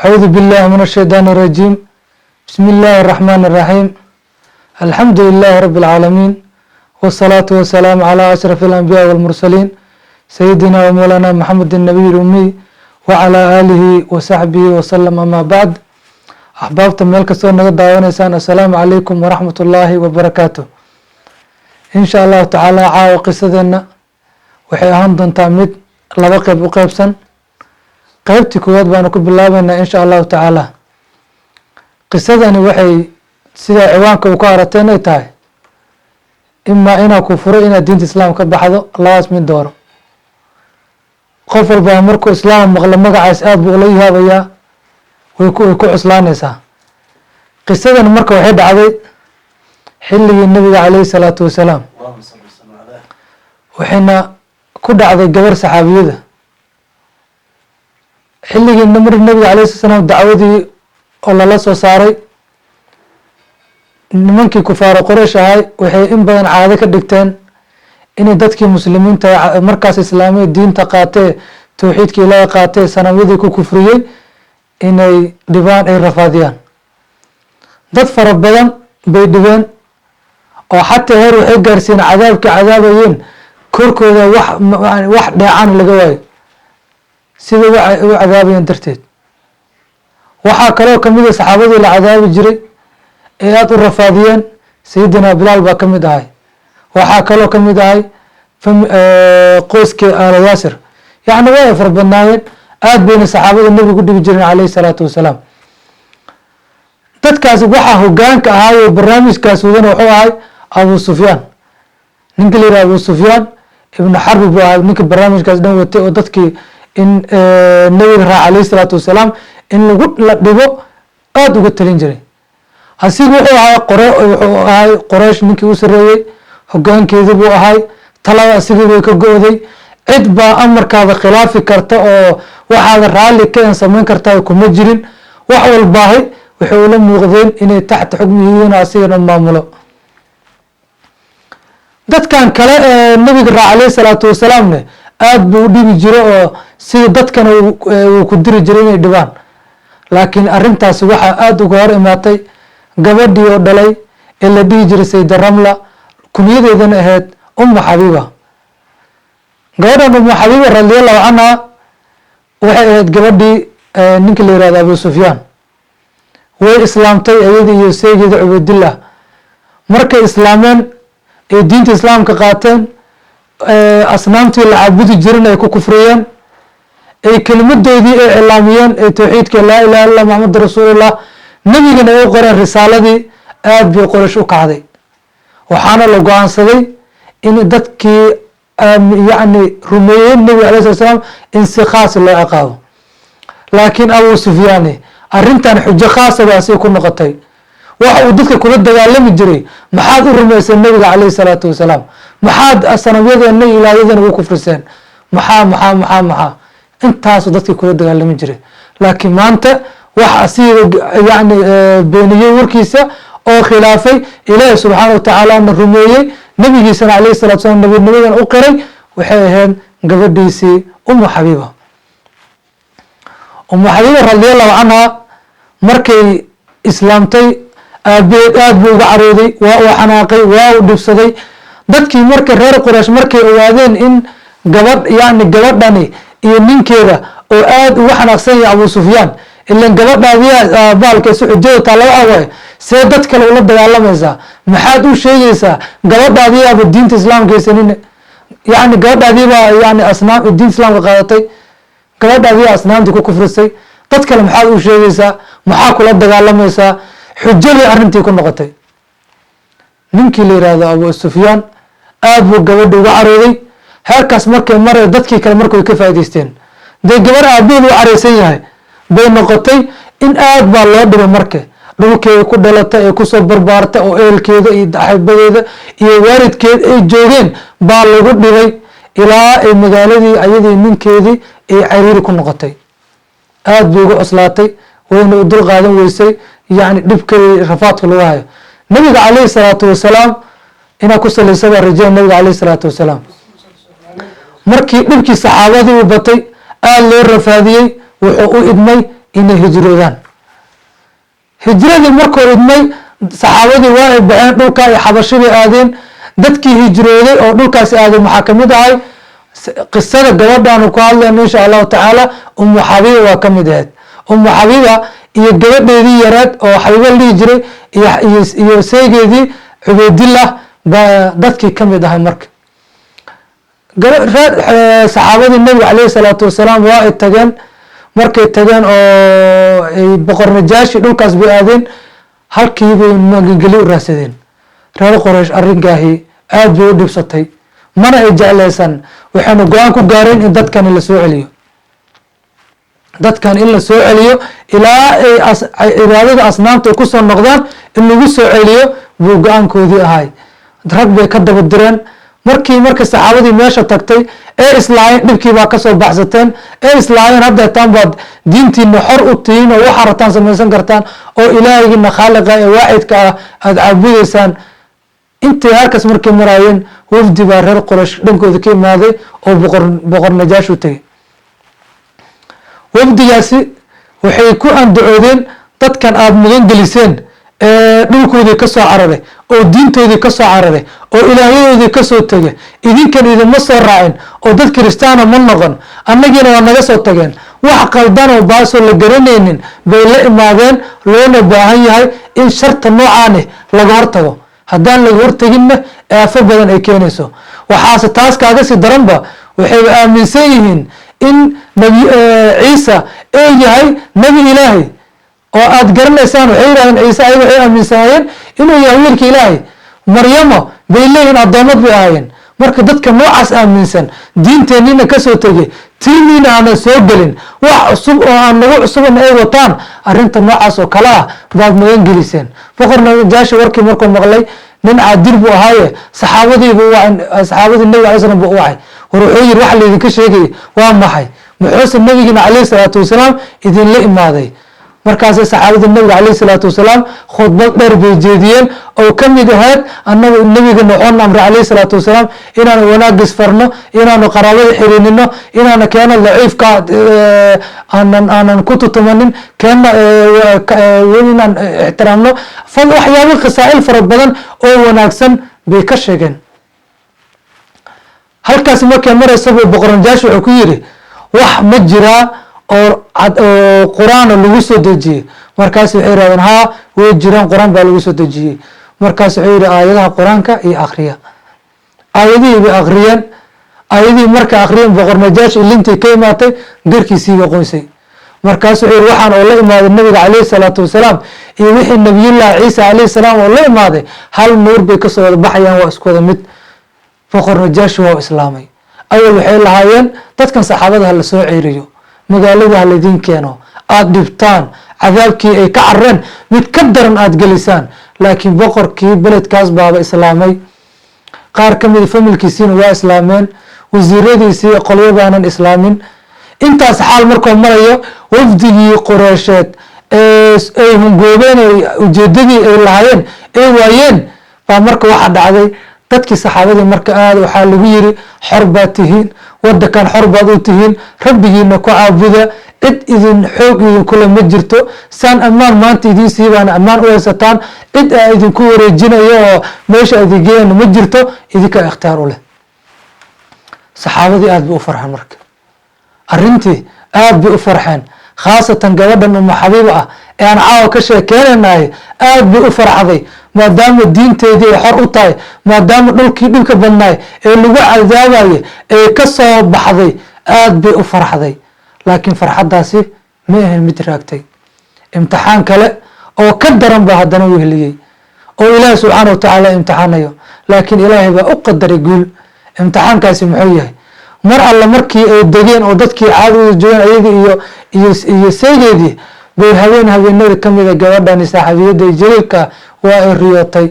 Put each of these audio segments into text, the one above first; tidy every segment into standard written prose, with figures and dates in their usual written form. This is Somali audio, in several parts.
أعوذ بالله من الشيطان الرجيم. بسم الله الرحمن الرحيم. الحمد لله رب العالمين، والصلاة والسلام على أشرف الأنبياء والمرسلين، سيدنا ومولانا محمد النبي الأمي وعلى آله وصحبه وسلم. أما بعد، axbaabta meel kastoo naga daawanaysaan، assalaamu calaykum waraxmat ullaahi wabarakaatu. Insha Allahu tacaala, caawa qisadeenna waxay ahaan doontaa mid laba qeyb u qeybsan. Qeybtii koowaad baanu ku bilaabeynaa, insha Allahu tacaala. Qisadani waxay, sida ciwaanka uu ka arateen, ay tahay imaa inaa ku furo, inaad diinta islaam ka baxdo. Labadaas mid dooro. Qof walbaa markuu islaam maqlo magacaas aada buu ula yaabayaa, way ku cuslaanaysaa. Qisadan marka waxay dhacday xilligii Nabiga caleyhi salaatu wasalaam, waxayna ku dhacday gabar saxaabiyada. Xilligii mar Nabiga alayh sala slam dacwadii oo lala soo saaray, nimankii kufaaro Qoreysh ahay waxay in badan caado ka dhigteen inay dadkii muslimiinta markaas islaamay, diinta qaatee, towxiidka Ilaahay qaatee, sanamyadii ku kufriyey, inay dhibaan, ay rafaadiyaan. Dad fara badan bay dhibeen oo xataa heer waxay gaarsiiyeen cadaabkii cadaabayeen korkooda wax dheecaan laga waayo, sida u cadaabayeen darteed. Waxaa kaloo kamid a saxaabadii la cadaabi jiray ee aada u rafaadiyeen, Sayidina Bilaal baa kamid ahay. Waxaa kaloo kamid ahay qoyskii Aala Yaasir. Yacni way fara badnaayeen, aada bayna saxaabada Nebigu dhibi jireen caleyhi salaatu wasalaam. Dadkaasi waxaa hogaanka ahaayo barnaamijkaas wadana wuxuu ahay Abu Sufyaan. Ninka la yiraha Abu Sufyaan Ibnu Xarbi buu ahay ninka barnaamijkaas dhan watay, oo dadkii in Nabiga raaca alayhi salaatu wasalaam in lagu la dhibo aada uga talin jiray. Asiga wuxuu ahay qore, wuxuu ahay Qoreysh ninkii u sareeyey, hogaankeedii buu ahay. Talada asigii bay ka go-day. Cid baa amarkaada khilaafi karta oo waxaada raalli ka en samayn kartaa kuma jirin. Wax walbaahi waxay ula muuqdeen inay taxta xukmihiin, asigana maamulo. Dadkan kale ee Nabiga raac alayhi salaatu wasalaamne aada buu u dhibi jiro, oo sida dadkana uu ku diri jiray inay dhibaan. Laakiin arrintaasi waxaa aada uga hor imaatay gabadhii oo dhalay ee la dhihi jiray Sayida Ramla, kunyadeedana ahayd Ummu Xabiiba. Gabadhan Ummu Xabiiba radiallahu canha waxay ahayd gabadhii ninka la yiraahdo Abu Sufyaan. Way islaamtay iyada iyo seegeeda Cubaydillah. Markay islaameen ay diinta islaamka qaateen, asnaamtii la caabudi jirin ay ku kufriyeen, ay kelimadoodii ay cilaamiyeen, ee towxiidka laa ilaha illa Maxamadu rasuulullah, nebigana ay u qoreen risaaladii, aada bay Qoraysh u kacday. Waxaana la go-aansaday in dadkii yacni rumeeyeen Nebiga alay slat slam in si khaas loo ciqaabo. Laakiin Abu Sufyaane arrintan xujo khaasa baa si ku noqotay. Waxa uu dadka kula dagaalami jiray: maxaad u rumayseen Nabiga caleyhi salaatu wasalaam? Maxaad sanamyadeena iyo ilaahyadana ugu kufriseen? Maxaa, maxaa, maxaa, maxaa? Intaasu dadkii kula dagaalami jiray. Laakiin maanta waxa asiga yacni beeniyey warkiisa oo khilaafay, Ilaahi subxaana watacaalana rumeeyey, nabigiisana alayhi salatu salam nabinimadan u qiray, waxay ahayd gabadhiisii Umu Xabiiba. Umu Xabiiba radiallahu canha markay islaamtay, aabaheed aada buu uga carooday, waa uu xanaaqay, waa uu dhibsaday. Dadkii marka reer Quraysh markay ogaadeen in gabadh, yani gabadhani iyo ninkeeda oo aada uga xanaaqsan yahay Abu Sufyaan, ilan gabadhaadiya baalka isu xujada taalla waxa waaye: see dad kale ula dagaalamaysaa? Maxaad u sheegaysaa? Gabadhaadiyaaba diinta islaamka haysanin. Yani gabadhaadiibaa yani asnaam diinta islaamka qaadatay, gabadhaadiyaa asnaamtii ku kufrisay. Dad kale maxaad u sheegaysaa? Maxaa kula dagaalamaysaa? Xujadii arrintii ku noqotay. Ninkii la yihahdo Abu Sufyaan aada buu gabadha uga carooday. Heerkaas markay maray, dadkii kale marka way ka faa'idaysteen. Dee gabar aabaheed u careysan yahay bay noqotay in aad baa loo dhibay. Marka dhulkeeda ku dhalatay ee kusoo barbaartay, oo ehelkeeda iyo axibadeeda iyo waalidkeed ay joogeen, baa lagu dhibay ilaa ay magaaladii ayadii ninkeedii ay cariiri ku noqotay. Aada bay uga cuslaatay, wayna u dul qaadan weysay yacni dhibkay rafaadka lagu hayo. Nabiga caleyhi salaatu wasalaam inaa ku salaysa baa rajaya. Nabiga caleyhi salaatu wasalaam markii dhibkii saxaabadii uu batay, aada loo rafaadiyey, wuxuu u idmay Inay hijroodaan. Hijradii markuu idmay, saxaabadii waa ay baxeen, dhulkaa iyo xabashibay aadeen. Dadkii hijrooday oo dhulkaasi aaday maxaa kamid ahay? Qisada gabadhaanu ku hadlayno, insha Allahu tacaala, Umu Xabiiba waa kamid ahayd. Umu Xabiiba iyo gabadheedii yareed oo Xabiiba la dhihi jiray iyo seygeedii Cubaydillah baa dadkii kamid ahay. Marka saxaabadii Nabiga caleyhi salaatu wasalaam waa ay tageen. Markay tageen oo ay boqor Najaashi dhulkaas bay aadeen, halkii bay magangeli u raadsadeen. Reer Qoreysh arrinkaahi aad bay u dhibsatay, mana ay jeclaysan. Waxayna go-aan ku gaareen in dadkani la soo celiyo, dadkan in la soo celiyo ilaa ay cibaadada asnaamta ay kusoo noqdaan, in lagu soo celiyo buu go-aankoodii ahay. Rag bay ka daba direen. Markii marka saxaabadii meesha tagtay ee islaayeen, dhibkii baa kasoo baxsateen, ee islaayeen haddeetaan baad diintiina xor u tihiin oo waxaa rabtaan samaysan kartaan oo Ilaahaygiina khaaliqa ee waaxidka ah aada caabudaysaan. Intay halkaas markay maraayeen, wafdi baa reer Qoraysh dhankooda ka imaaday oo boqor Najaash u tegey. Wafdigaasi waxay ku andacoodeen, dadkan aada mudan geliseen ee dhulkoodii ka soo cararay oo diintoodii ka soo cararay oo ilaahyadoodii kasoo tegay, idinkan idinma soo raacin oo dad kiristaana ma noqon, annagiina waa naga soo tageen. Wax qaldan oo baasoo la garanaynin bay la imaadeen, loona baahan yahay in sharta noocaani laga hortago. Haddaan laga horteginna, aafo badan ay keenayso. Waxaase taas kaaga sii daranba, waxayba aaminsan yihiin in Nabi Ciisa uu yahay nebi Ilaahay oo aada garanaysaan. Waxay yidhahdeen, Ciise ayaga waxay aaminsanaayeen inuu yahay wiilka Ilaahay. Maryamo bay leeyihin addoomad bay ahaayeen. Marka dadka noocaas aaminsan, diinteenniina kasoo tegay, tiiniina aanan soo gelin, wax cusub oo aan nagu cusubna ay wataan, arrinta noocaas oo kale ah baad magan geliseen. Boqor Najaashi warkii markuu maqlay, nin caadil buu ahaaye, saxaabadiibu saxaabadii Nabiga alay slam buu u wacay. War, wuxuu yidhi, waxa laydinka sheegayay waa maxay? Muxuuse nabigiina caleyhi salaatu wasalaam idinla imaaday? Markaasay saxaabadii Nabiga caleyhi salaatu wasalaam khudbad dheer bay jeediyeen oo ka mid ahayd, annagu nabigana wuxuuna amray caleyhi salaatu wasalaam inaanu wanaagis farno, inaanu qaraabada xiriirino, inaanu keena daciifka aanan ku tutumanin, keena inaan ixtiraamno. Waxyaabo khasaa'il fara badan oo wanaagsan bay ka sheegeen. Halkaasi markay maraysa buu boqor Najaashi wuxuu ku yidhi, wax ma jiraa oo Qur-aana lagu soo dejiyey? Markaas waxay yidhahdeen, haa, way jiraan, Qur-aan baa lagu soo dejiyey. Markaas wuxuu yidhi, aayadaha Qur-aanka iyo akriya. Aayadihii bay akriyeen. Aayadihii markay akriyeen, boqor Najaashi ilintii ka imaatay, garkiisiiba qoysay. Markaasu wuxuu yihi, waxaan oo la imaaday nabiga caleyhi salaatu wasalaam iyo wixii Nabiyullahi Ciisa caleyhi salaam oo la imaaday, hal nuur bay kasoo wada baxayaan, waa isku wada mid. Boqor Najaashi waa islaamay. Awal waxay lahaayeen, dadkan saxaabada ha la soo ceeriyo, magaalada ha laydin keeno, aada dhibtaan, cadaabkii ay ka carareen mid ka daran aada gelisaan. Laakiin boqorkii beledkaas baaba islaamay, qaar ka mida familkiisiina waa islaameen, wasiiradiisii qolyo baanan islaamin. Intaas xaal markuu marayo, wafdigii Qureysheed ee ay hungoobeen, ujeedadii ay lahaayeen ay waayeen, baa marka waxaa dhacday dadkii saxaabadii marka aada waxaa lagu yiri, xor baad tihiin, wadankan xor baad u tihiin, rabbigiina ku caabuda, cid idin xoog idinkule ma jirto. Saan ammaan maanta idiin siibaana ammaan u haysataan, cid aa idinku wareejinayo oo meesha idin geeyana ma jirto, idinkaa ikhtiyaar u leh. Saxaabadii aada bay u farxeen. Marka arrintii aada bay u farxeen, khaasatan gabadhan Uma Xabiiba ah ee aan caawa ka sheekeynaynahay aada bay u farxday, maadaama diinteedii ay xor u tahay, maadaama dhulkii dhibka badnaay ee lagu cadaabaye ee ka soo baxday. Aada bay u farxday. Laakiin farxaddaasi ma ahayn mid raagtay. Imtixaan kale oo ka daran baa haddana weheliyey oo Ilaahay subxaana watacaala imtixaanayo, laakiin Ilaahay baa u qadaray guul. Imtixaankaasi muxuu yahay? Mar alle markii ay degeen oo dadkii caadada joogeen, ayadii iyo saygeedii bay, habeen habeenada kamida gabadhani saaxaabiyadda jaliilka waa ay riyootay.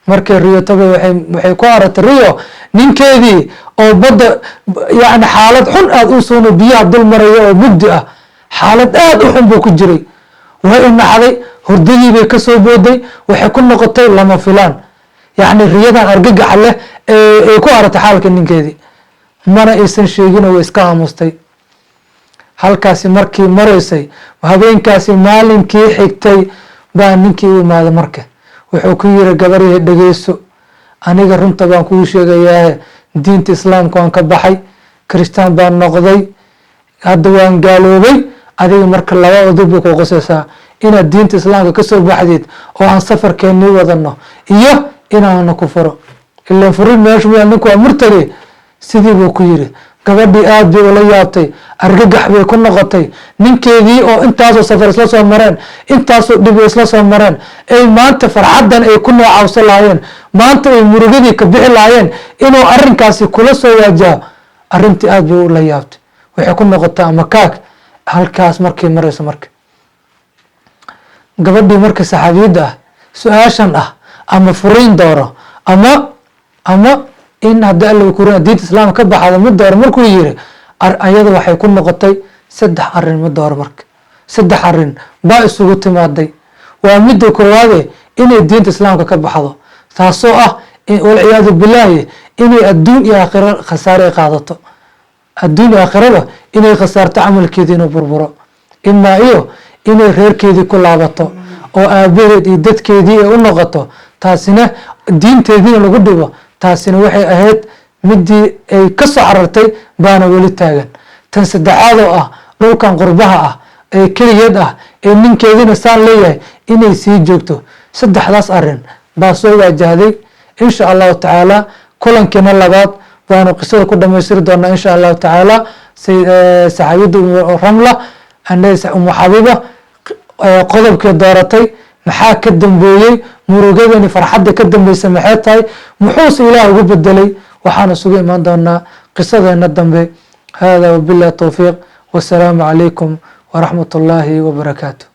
Markay riyootaba, waxay ku aratay riyo ninkeedii oo badda, yani xaalad xun aada u suuno, biyaha dul maraya oo mugdi ah, xaalad aada u xun buu ku jiray. Way u naxday, hurdadii bay kasoo booday. Waxay ku noqotay lama filaan, yacni riyadan argagaxa leh ee ay ku aratay xaalka ninkeedii. Mana aysan sheegin oo way iska aamustay. Halkaasi markii maraysay, habeenkaasi maalinkii xigtay baa ninkii u imaaday. Marka wuxuu ku yiri, gabaryahay, dhegeyso, aniga runta baan kuu sheegayaahe, diinta Islaamka waan ka baxay, Kristaan baan noqday, hadda waan gaaloobay. Adiga marka laba udub bay ku qosaysaa: inaad diinta Islaamka kasoo baxdid oo aan safarkeennii wadano, iyo inaana ku furo. Ilan furin meeshu miyaa? Ninku waa murtade. Sidii buu ku yiri. Gabadhii aad bay ula yaabtay, argagax bay ku noqotay. Ninkeedii oo intaasoo safar isla soo mareen, intaasoo dhib isla soo mareen, ay maanta farxaddan ay ku noocawsan lahaayeen, maanta ay murugadii ka bixi lahaayeen, inuu arrinkaasi kula soo waajaho, arrintii aad bay ula yaabtay, waxay ku noqotay ama kaag. Halkaas markay marayso marka, gabadhii marka saxaabiyadda ah su-aashan ah, ama furiin dooro ama in haddii Alla kura diinta Islaamka ka baxda mid dooro, markuu yiri, ayada waxay ku noqotay saddex arrin mid dooro. Marka saddex arrin baa isugu timaaday. Waa midda koowaade, inay diinta Islaamka ka baxdo, taasoo ah, walciyaadu billaahi, inay adduun iyo aakhiro khasaare ay qaadato, adduun iyo aakhiraba inay khasaarto, camalkeedii inuu burburo, imaa iyo inay reerkeedii ku laabato oo aabaheed iyo dadkeedii ay u noqoto, taasina diinteediina lagu dhibo. Taasina waxay ahayd midii ay ka soo carartay baana weli taagan. Tan saddexaad oo ah dhulkan qurbaha ah ee keligeed ah ee ninkeediina saan leeyahay inay sii joogto. Saddexdaas arrin baa soo waajahday. Insha Allahu tacaala, kulankiina labaad baanu qisada ku dhamaystiri doonaa, insha Allahu tacaala. Saxaabiyadda Umu Ramla, Umu Xabiiba, qodobkii dooratay, maxaa ka dambeeyey? Murugadani farxadda ka dambeysa maxay tahay? Muxuuse Ilaah ugu bedelay? Waxaan isugu imaan doonaa qisadeena dambe. Hada wabillahi towfiiq, wasalaamu calaykum waraxmat ullaahi wabarakaatu.